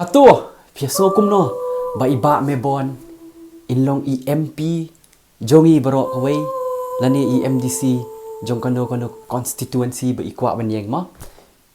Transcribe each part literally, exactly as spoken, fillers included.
Hato phi sngew kumno ba i Bah Mebon in long i M P jong i baroh kawei, lane i M D C jong kano kano constituency ba i kwah ban ïeng ma?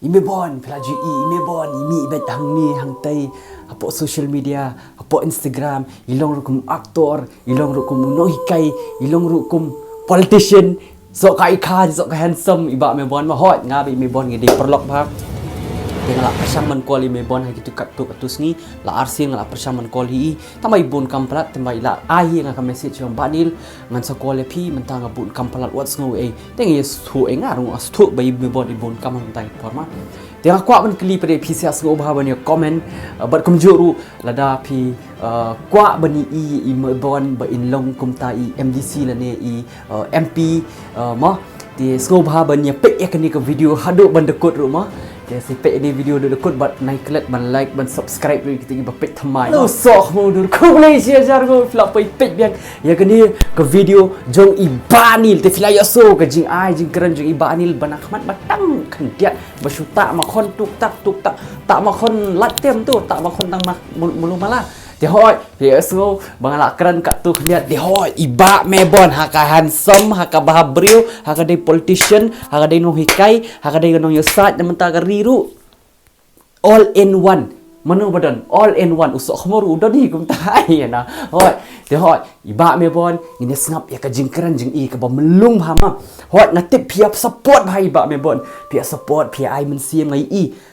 I Mebon, phi la ju i, i Mebon i mih beit hangne hangtai, hapoh social media, hapoh Instagram, i long ruh kum actor, i long ruh kum u nonghikai, i long ruh kum politician. Soh ka i kha, soh ka handsome i Bah Mebon ma. Hooid, nga bad i Mebon ngi dei paralok bha. Te nga la pyrshang ban call i Mebon ha kito katto katne sngi. La arsien nga la pyrshang ban call hi i. Tangba i bun kam palat, tangba i la ai hi nga ka message ïa u Bah Neil. Ngan sa call ïa phi mynta, nga bun kam palat, wat sngew ei. Te nga ïa sngewthuh ei, nga ruh nga sngewthuh ba i Mebon i bun kam mynta i por ma. Te nga kwah ban kylli pat ïa phi, sa sngewbha ban ïa comment, uh, bad kumjuh ruh lada phi, uh, kwah ban ïohi i Mebon ba in long kumta i M D C lane i, uh, M P, uh, ma. Te sngewbha ban ïa peit ïa kane ka video haduh ban da kut ruh ma. Te sa peit ïa kane ka video haduh da kut bad nai klet ban like ban subscribe ruh ïa kita kiba peit thymmai. Lo soh mo dur, khublei shihajar mo phi la peit biang ïa kane ka video jong i Bah Neil. Te phi la ïohsngew ka jingai jingkren jong i Bah Neil ba na khmat ba tang khyndiat. Ba shu tah makhon tuk tak tuk tak, tah makhon lait tem tu, tah makhon tang mak mul-, mulu mala. Te hooid, phi ïohsngew ba nga la kren katto khyndiat. Te hooid, i Bah Mebon ha ka handsome, ha ka bha briew, ha ka dei politician, ha ka dei nonghikai, ha ka dei ka nongïasaid na mynta ka ri ruh. All in one. Mano ba don all in one? U Sohkhmor u don hi kumta hi na. Hooid, te hooid, i Bah Mebon, ngin ïa sngap ïa ka jingkren jong i kaba mlung bha ma. Hooid, nga tip phi ïa support bha i Bah Mebon. Phi ïa support, phi ïa ai mynsiem, nga ïohi.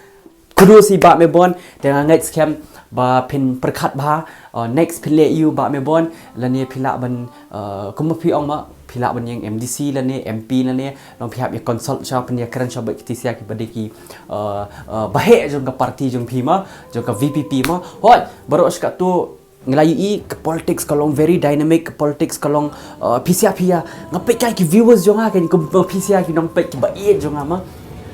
Kudos i Bah Mebon, te nga ngeit skhem ba phin pyrkhat bha, uh, next phin leh aiu Bah Mebon, lane phi lah ban, uh, kumba phi ong ma, phi lah ban ïeng M D C lane M P lane, long phi hap ïa consult sha, phin ïa kren sha bad kiti sia kiba dei ki, uh, uh, baheh jong ka party jong phi ma, jong ka V P P ma. Hooid, baroh shi katto, nga la ïohi ka politics ka long very dynamic, ka politics ka long, uh, phi sia phi ïa, nga peit kai ki viewers jong nga kan, kumba phi sia ki nongpeit kiba ïeit jong nga ma.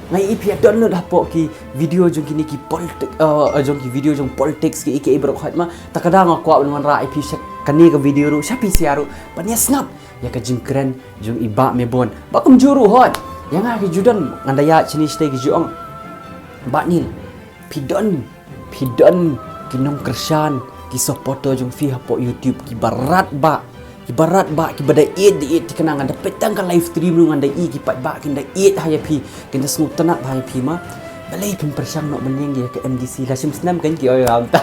Nga ïohi phi ïa download hapoh ki video jong kine ki politic, uh, uh, jong ki video jong politics kiei kiei baroh khoit ma. Ta ka daw nga kwah ban wanrah ïa phi sha kane ka video ruh, sha phi sia ruh, ban ïa sngap ïa ka jingkren jong i Bah Mebon. Ba kumjuh ruh hooid, ïa nga ki ju don, ngan da ïa shini shatei ki ju ong, Bah Neil, phi don, phi don ki nongkyrshan, ki supporter jong phi hapoh YouTube, kiba rat bha, kiba rat bha, kiba da ïeit, da ïeit thikna. Ngan da peit tang ka live stream ruh ngan da ïohi ki paidbah kin da ïeit ha ïa phi, kin da sngewtynnat bha ïa phi ma. Balei phin pyrshang noh ban ïeng ïa ka M D C, la shim snem kan ki ong ïa nga mynta.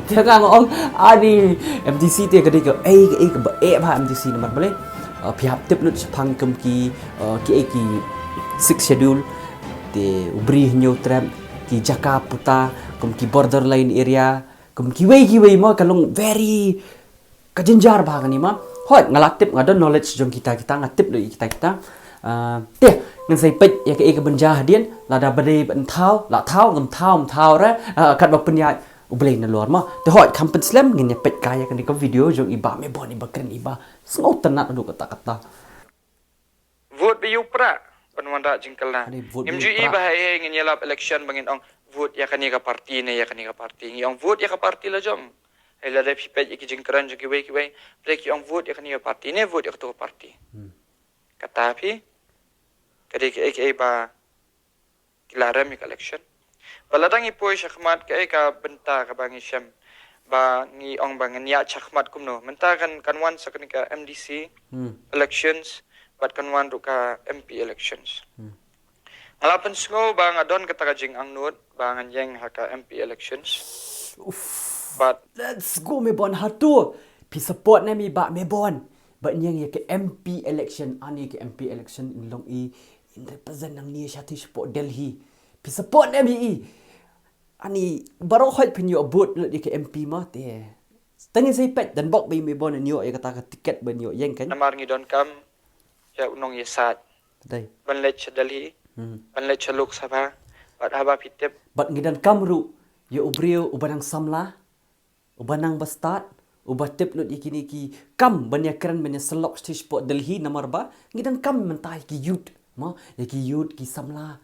Te nga ong, ani M D C te ka dei kaei kaei kaba eh bha M D C namar balei? Uh, phi hap tip lut shaphang kum ki, uh, kiei ki Sixth Schedule, te u Bri Hynñiewtrep, ki jaka puta, kum ki borderline area, kum kiwei kiwei ma, ka long very, ka jynjar bha kane ma. Hooid, nga la tip, nga don knowledge jong kita kita, nga tip lut ïa kita kita. Ah, te ngan sa ïa peit ïa kaei kaban jia hadien, lada ba dei ban thaw, la thaw, ngam thaw, ym thaw re, ah, katba pynïaid U Blei nalor ma. Te hooid, kham pynslem, ngin ïa peit kai ïa kane ka video jong i Bah Mebon iba kren iba sngewtynnat haduh katta katta. Vote ba ïa u prah ban wanrah jingkylla. Ani vote. Ngim ju i ba hei hei ngin ïalap election ba ngin ong vote ïa kane ka party ne ïa kane ka party. Ngi ong vote ïa ka party la jong. Hei lada phi peit ïa ki jingkren jong kiwei kiwei, phi ki ong vote ïa kane ka party ne vote ïa kato ka party. Hmm. Kata phi, ka dei kaei kaei ba ki la rem ïa ka election. Ba lada ngi poi shakhmat, kaei ka bynta kaba ngi shem ba ngi ong ba ngin ïaid shakhmat kumno? Mynta kan, kan wan sa kane ka M D C, hmm, elections, bad kan wan ruh ka M P elections. Hmm. Nga la pynsngew ba nga don kata ka jingangnud ba ngan ïeng ha ka M P elections. Uff. Bad let's go Mebon, hato phi support ne em i Bah Mebon ba in ïeng ïa ka M P election? Ani ka M P election in long i, in represent nangne shatei shapoh Delhi. Phi support ne em i? Ani baroh khoit phin ïoh vote lut ïa ka M P ma te. Tang ngin sa ïa peit, don bok ba i Mebon in ïoh ïa kata ka ticket ban ïoh ïeng kan. Namar ngi donkam ïa u nongïasaid. Dei. Ban leit sha Delhi. Hmm. Ban leit sha Lok Sabha. Bad haba phi tip. Bad ngi donkam ruh ïa u briew uba nang samla, uba nang ba stad, uba tip lut ïa kine ki kam ban ïa kren ban ïa sylok shatei shapoh Delhi namar ba ngi donkam mynta ïa ki youth, ma, ïa ki youth ki samla.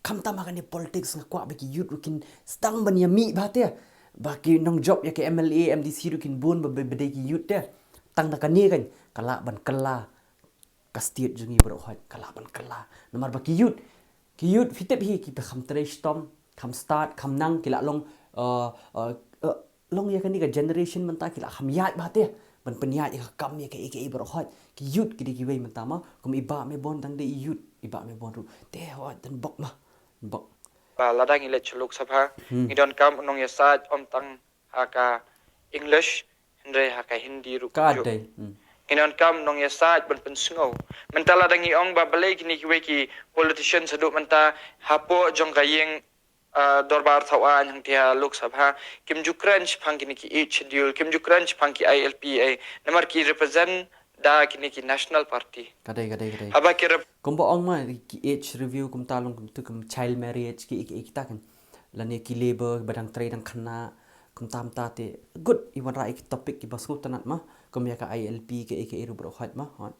Khamtam ha kane politics nga kwah ba ki youth ruh kin sdang ban ïa mih bha te. Ba ki nongjop ïa ki M L A, M D C ruh kin bun ba, ba, ba dei ki youth te. Tang da kane kan ka lah ban kylla ka state jong ngi baroh khoit, ka lah ban kylla. Namar ba ki youth, ki youth phi tip hi, kiba kham trei shitom, kham stad, kham nang, ki la long Uh, uh, uh, long ïa kane ka generation mynta ki la kham ïaid bha te ban pynïaid ïa ka kam ïa kaei kaei baroh hoi. Ki youth ki dei kiwei mynta ma, kum i Bah Mebon dang dei i youth, i Bah Mebon ruh te hoi, dan bok ma, bok. Ba lada ngi leit sha Lok Sabha, hmm, ngi donkam u nongïasaid ym tang ha ka English, hynrei ha ka Hindi ruh ka dei. Hmm. Ngi donkam u nongïasaid ban pynsngew. Mynta lada ngi ong ba balei kine kiwei ki politician haduh mynta hapoh jong ka ïing, ah, dorbar thaw aiñ hangta ha Lok Sabha, kim ju kren shaphang kine ki Eighth Schedule, kim ju kren shaphang ki I L P A, namar ki represent da kine ki National Party. Ka dei, ka dei, ka dei. Haba ki rep- Kumba ong ma, ki age review kumta long kumtu, kum child marriage, ki, ki, kita kan. Lane ki labour ba dang trei dang khynnah, kumta kumta te. Good, i wanrah ïa ki topic kiba sngewtynnat ma, kum ïa ka I L P, ka, ka, ruh baroh hoi ma, hoi.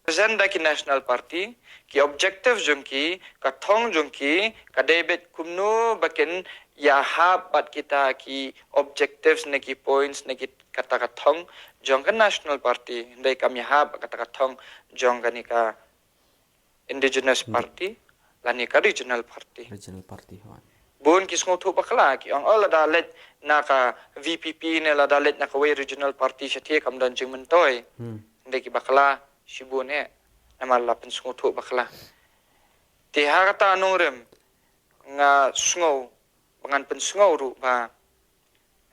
Represent da ki National Party, ki objective jong ki, ka thong jong ki, ka dei beit kumno ba kin ïahap bad kita ki objectives ne ki points ne ki kata ka thong jong ka National Party. Hynrei kam ïahap bad kata ka thong jong kane ka Indigenous, hmm, Party, lane ka Regional Party. Regional Party, hoi. Bun ki sngewthuh bakla, ki ong, oh, lada leit na ka V P P ne lada leit na kawei Regional Party shathie kam don jingmyntoi. Hmm. Hynrei ki bakla shibun eh, namar la pynsngewthuh bakla. Te ha kata nongrim nga sngew, ba ngan pynsngew ruh ba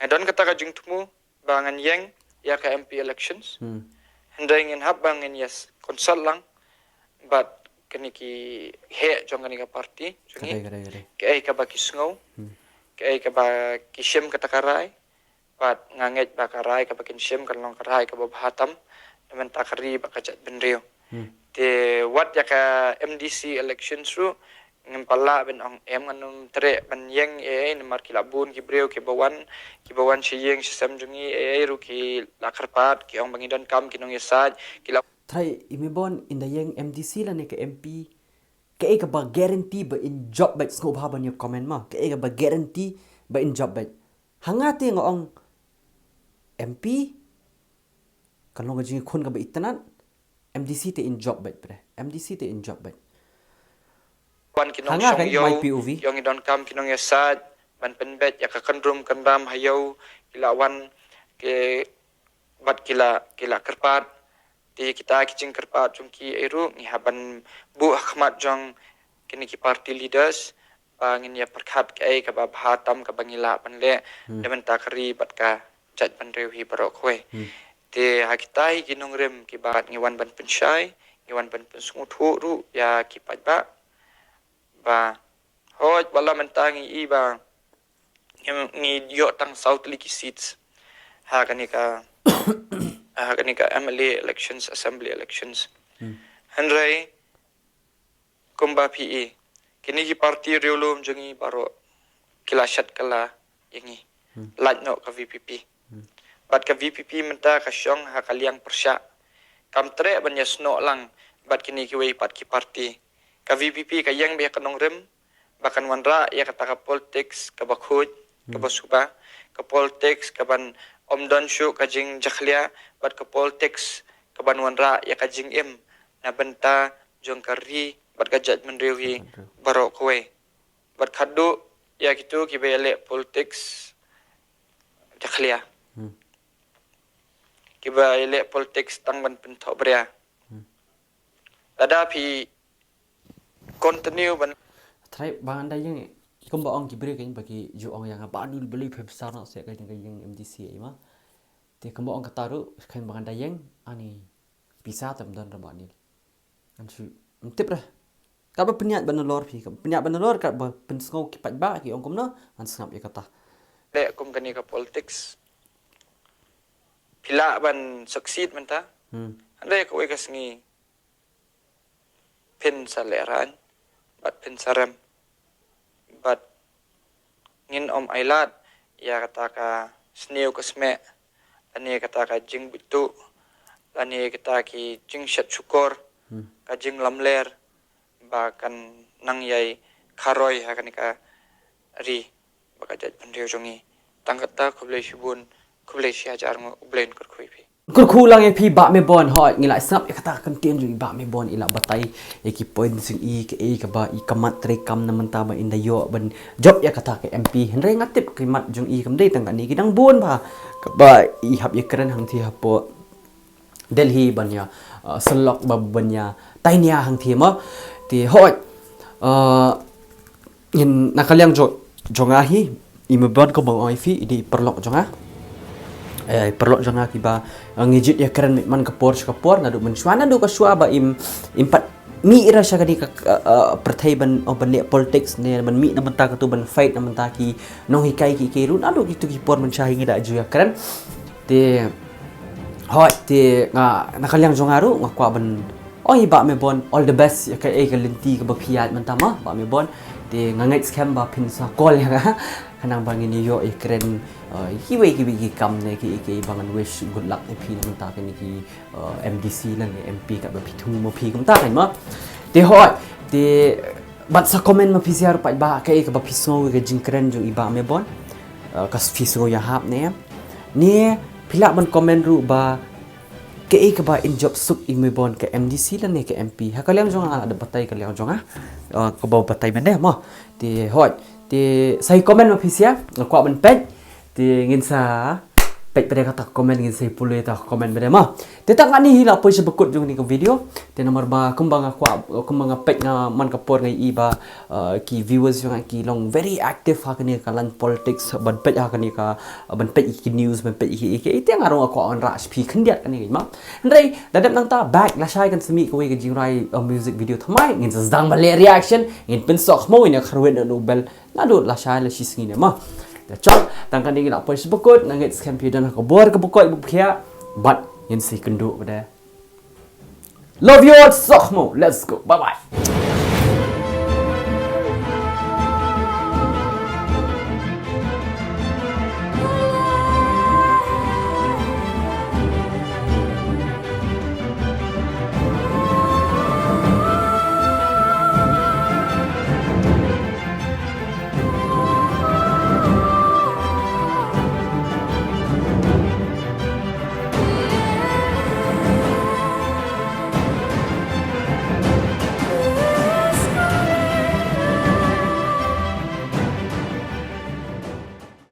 nga don kata ka jingthmu ba ngan ïeng ïa ka M P elections. Hmm. Hynrei ngin hap ba ngin ïa s-, consult lang bad kine ki heh jong kane ka party jong ngi. Ka dei, ka dei, ka dei. Kaei kaba ki sngew. Hmm. Kaei kaba ki shim kata ka rai. Bad nga ngeit ba ka rai kaba kin shim kan long ka rai kaba bha tam na bynta ka ri bad ka jaitbynriew. Hmm. Te wat ïa ka M D C elections ruh ngim pat lah ban ong em, ngan ym treh ban ïeng ei ei namar ki la bun ki briew kiba wan, kiba wan sha ïing sha sem jong ngi ei ei ruh ki la kyrpad, ki ong ba ngi donkam ki nongïasaid, ki la. Trai, i Mebon, ynda ïeng M D C lane ka M P, kaei kaba guarantee ba in jop beit? Sngewbha ban ïa comment ma, kaei kaba guarantee ba in jop beit? Ha nga te nga ong M P kan long ka jingïakhun kaba itynnad, M D C te in jop beit bre. M D C te in jop beit. Wan ki nongshong ïew, ïong i donkam ki nongïasaid ban pynbeit ïa ka kynrum kynram ha ïew, ki la wan ki bad ki la, ki la kyrpad. Te kita ki jingkyrpad jong ki ei ruh ngi hap ban buh ha khmat jong kine ki party leaders ba ngin ïa pyrkhat kaei kaba bha tam kaba ngi lah ban leh, hmm, na bynta ka ri bad ka jaitbynriew hi baroh kawei. Hmm. Te ha kita hi ki nongrim kiba ngi wan ban pynshai, ngi wan ban pynsngewthuh ruh ïa ki paidbah ba hooid, wat la mynta ngi i ba ngi, ngi ïoh tang saw tylli ki seats ha kane ka, ha kane ka M L A elections, assembly elections. Hmm. Hynrei kumba phi i, kine ki party riewlum jong ngi baroh ki la shet kylla ïa ngi. Hmm. Lait noh ka V P P. Hmm. Bad ka V P P mynta ka shong ha ka liang pyrshah. Kam treh ban ïasnoh lang bad kine kiwei pat ki party. Ka V P P ka ïeng beit ha ka nongrim ba kan wanrah ïa kata ka politics kaba khuid, hmm, kaba suba, ka politics kaban ym don shuh ka jingjakhlia, bad ka politics kaban wanrah ïa ka jingim na bynta jong ka ri bad ka jaitbynriew hi, jaitbynriew, baroh kawei. Bad khadduh ïa kito kiba ïaleh politics jakhlia. Hmm. Kiba ïaleh politics tang ban pynthohbria. Hmm. Lada phi continue ban. Trai, ba ngan da ïeng, kumba ong ki briew kein ba ki ju ong ïa nga, Bah Nil, balei phi bsa noh seh ka ïing, ka ïing M D C ei ma. Te kumba ong kata ruh, kein ba ngan da ïeng, ani pisa te ym don re Bah Nil. Ngan shu, ym tip re. Katba pynïaid ban nalor phi, katba pynïaid ban nalor, katba pynsngew ki paidbah ki ong kumno, ngan sngap ïa kata. Leh kum kane ka politics. Phi lah ban succeed mynta. Hmm. Hynrei kawei ka sngi phin sa lehraiñ bad phin sa rem. Bad ngin ym ailad ïa kata ka sniew ka smeh, lane kata ka jingbuit tuh, lane kata ki jingshet shukor, hmm, ka jinglamler ba kan nang ïai kharoi ha kane ka ri bad ka jaitbynriew jong ngi. Tang kata, khublei shibun, khublei shihajar nguh, U Blei un kyrkhu ïa phi. Kyrkhu lang ïa phi Bah Mebon, hooid, ngi la sngap ïa kata ka ktien jong i Bah Mebon, i la batai ïa ki point jong i, kaei kaba i kammat treikam na mynta ba in da ïoh ban jop ïa kata ka M P. Hynrei nga tip ka mat jong i kam dei tang kane, ki dang bun bha kaba i hap ïakren hangthie hapoh Delhi ban ïa, uh, syllok bad ban ïa tainia hangthie mo. Te hooid, uh, ngin, na ka liang jong, jong nga hi, i Mebon kumba ong ïa phi, i dei i paralok jong nga. Eh, i paralok jong nga kiba, eh, ngi jied ïakren mih man ka por sha ka por, naduh mynshuwa, naduh ka shuwa ba im, im pat mih ruh sha kane ka, eh, eh, pyrthei ban, oh, ban leh politics ne, ban mih na bynta katu, ban fight na bynta ki nonghikai kiei kiei ruh, naduh kitu ki por mynshuwa hi ngi da ju ïakren. Te, hooid, te nga, na ka liang jong nga ruh nga kwah ban ong ïa i Bah Mebon all the best ïa kaei ka lynti kaba phi ïaid mynta mo, Bah Mebon. Te nga ngeit skhem ba phin sa call ïa nga khnang ba ngin ïoh ïakren, uh, kiwei kiwei ki kam ne kiei kiei, ba ngan wish good luck ïa phi na bynta kine ki, uh, M D C lane M P katba phi thung mo phi kumta kan mo. Te hooid, te bad sa comment ma phi sha ruh pat ba kaei kaba phi sngew ïa ka jingkren jong i Bah Mebon. Uh, ka phi sngew ïahap ne em, ne phi lah ban comment ruh ba kaei kaba in jop suk i Mebon, ka M D C lane ka M P. Ha ka liang jong nga la da batai ka liang jong nga, uh, kaba batai mynne mo. Te hooid, te sa ïa comment ma phi sha, nga kwah ban peit. Te ngin sa peit pat ïa kata ka comment, ngin sa ïa pule ïa kata ka comment pat ïa mo. Te tang kane hi la poi sha ba kut jong kane ka video. Te namar ba kumba nga kwah, kumba nga peit nga man ka por nga ïohi ba, uh, ki viewers jong nga ki long very active ha kane ka line politics, ban peit ha kane ka, ban peit ïa ki news, ban peit ïa ki, ïa ki, ïa ki, te nga ruh nga kwah wanrah sha phi khyndiat kane ka mo. Hynrei da dep nangta, bad lashai kan sa mih kawei ka jingrwai, uh, music video thymmai, ngin sa sdang ban leh reaction, ngin pynsoh khmo, ngin ïa kharwit na u bel naduh lashai la shisngi ne mo. Te chong, tang kane ngi la poi sha ba kut, nga ngeit skhem phi don ha ka bor kaba koit ba khiah, bad ngin sa ïakynduh pat de. Love you all so much. Let's go. Bye bye.